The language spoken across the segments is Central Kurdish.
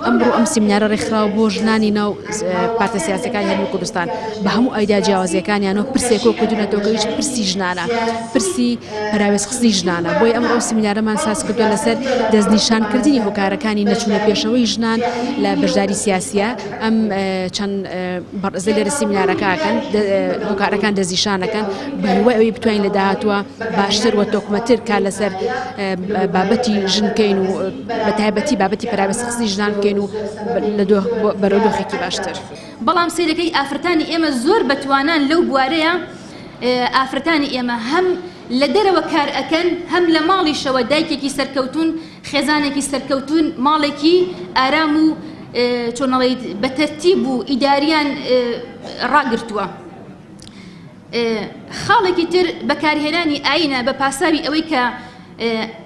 ئەمڕۆ ئەم سیمینارە ڕێکخراو بۆ ژنانی ناو پارتە سیاسەکانی هەرێمی کوردستان بە هەموو ئایدیا جیاوازیەکانیانەوە پرسێک کۆ کردوونەتەوە کە ئەویش پرسی ژنانە، پرسی پەراوێزخستنی ژنانە. بۆیە ئەمڕۆ ئەم سیمینارەمان ساز کردووە لەسەر دەستنیشانکردنی هۆکارەکانی نەچوونە پێشەوەی ژنان لە بەشداری سیاسیە. ئەم چەند بەڕێزە لێرە سیمینارەکە ئەکەن، هۆکارەکان دەستنیشان ئەکەن بە هیوای ئەوەی بتوانین لە داهاتووە باشتر و تۆکمەتر کار لەسەر بابەتی ژن بکەین و بە تایبەتی بابەتی پەراوێزخستنی ژنان بکەین و لە بەرەو دۆخێکی باشتر. بەڵام سەیرەکەی ئافرەتانی ئێمە زۆر بەتوانان لەو بوارەیە، ئافرەتانی ئێمە هەم لە دەرەوە کار ئەکەن هەم لە ماڵیشەوە دایکێکی سەرکەوتوون، خێزانێکی سەرکەوتوون، ماڵێکی ئارام و چۆن ئەڵێیت بە تەرتیب و ئیداریان ڕاگرتووە. خاڵێکی تر بەکارهێنانی ئایینە بە پاساوی ئەوەی کە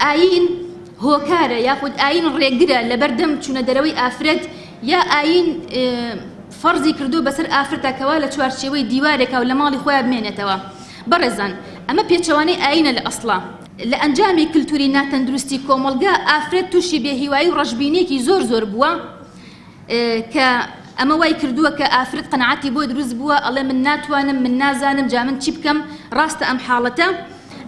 ئایین هۆکارە یاخود ئایین ڕێگرە لەبەردەم چوونە دەرەوەی ئافرەت یا ئایین فەرزی کردووە بەسەر ئافرەتا کەوا لە چوارچێوەی دیوارێکا و لە ماڵی خۆیا بمێنێتەوە. بەڕێزان ئەمە پێچەوانەی ئایینە لە ئەسڵا. لە ئەنجامی کلتوری ناتەندروستی کۆمەڵگا ئافرەت تووشی بێهیوایی و ڕەشبینیەکی زۆر زۆر بووە کە ئەمە وای کردووە کە ئافرەت قەناعەتی بۆ دروست بووە ئەڵێ من ناتوانم من نازانم جا من چی بکەم ڕاستە ئەم حاڵەتە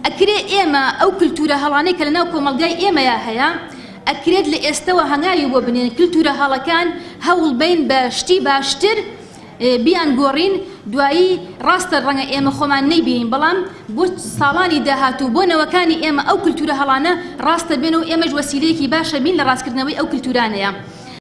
ئەکرێ ئێمە ئەو کلتورە هەڵانەی کە لەناو کۆمەڵگای ئێمەیا هەیە ئەکرێت لە ئێستەوە هەنگاوی بۆ بنێن کلتورە هەڵەکان هەوڵ بەین بە شتی باشتر بیان گۆڕین دوایی ڕاستە ڕەنگە ئێمە خۆمان نەیبینین بەڵام بۆ ساڵانی داهاتوو بۆ نەوەکانی ئێمە ئەو کلتورە هەڵانە ڕاستە بێن و ئێمەش وەسیلەیەکی باشە بین لە ڕاستکردنەوەی ئەو کلتورانەیە.